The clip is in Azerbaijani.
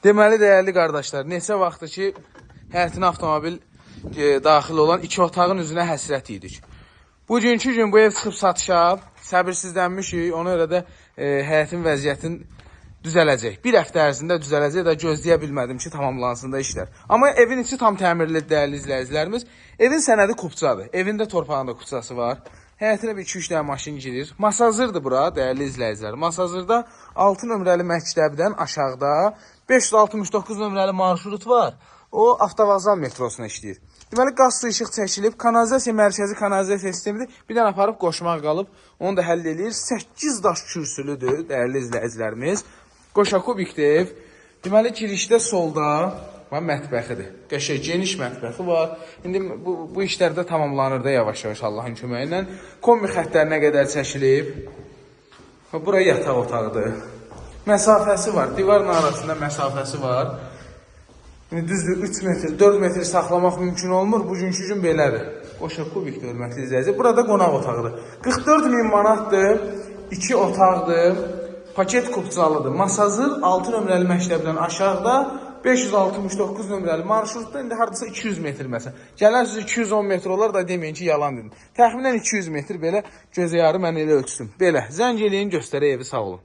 Deməli, dəyərli qardaşlar, neçə vaxtdır ki, həyətinə avtomobil daxil olan iki otağın üzünə həsrət idik. Bugünkü gün bu ev çıxıb satışa, səbirsizlənmişik, ona görə də həyətin vəziyyətini düzələcək. Bir həftə ərzində düzələcək də gözləyə bilmədim ki, tamamlansın da işlər. Amma evin içi tam təmirlidir, dəyərli izləyicilərimiz. Evin sənədi kupçadır. Evində torpağında kupçası var. Həyətinə bir 2-3 dənə maşın girir. Masazırdır bura, dəyərli izləyicilər. Masazırda 6 nömrəli məktəbdən aşağıda 569 nömrəli marşrut var. O avtovağzal metrosuna işləyir. Deməli qaz su işıq çəkilib, kanalizasiya mərkəzi kanalizasiya sistemidir. Bir dənə aparıb qoşmaq qalıb, onu da həll eləyir. 8 daş kürsülüdür, dəyərli izləyicilərimiz. Qoşa kubikli ev. Deməli girişdə solda var mətbəxidir. Qəşəng geniş mətbəxi var. İndi bu işlər də tamamlanır da yavaş-yavaş Allahın köməyi ilə. Kombi xəttlərinə qədər çəkilib. Və bura yataq otağıdır. Məsafəsi var. Divarın arasında məsafəsi var. İndi düzdür 3 metr, 4 metr saxlamaq mümkün olmur. Bugünkü gün belədir. Qoşa kubikdir, hörmətli izləyici. Burada qonaq otağıdır. 44 min manatdır. 2 otaqdır. Paket kupçalıdır. Masazır 6 nömrəli məktəbdən aşağıda 569 nömrəli marşrutda indi hardasa 200 metr məsələn. Gələrsiniz 210 metr olar da deməyin ki, yalan dedim. Təxminən 200 metr belə gözə yarı mən elə ölçdüm. Belə. Zəng eləyin, göstərək evi, sağ olun.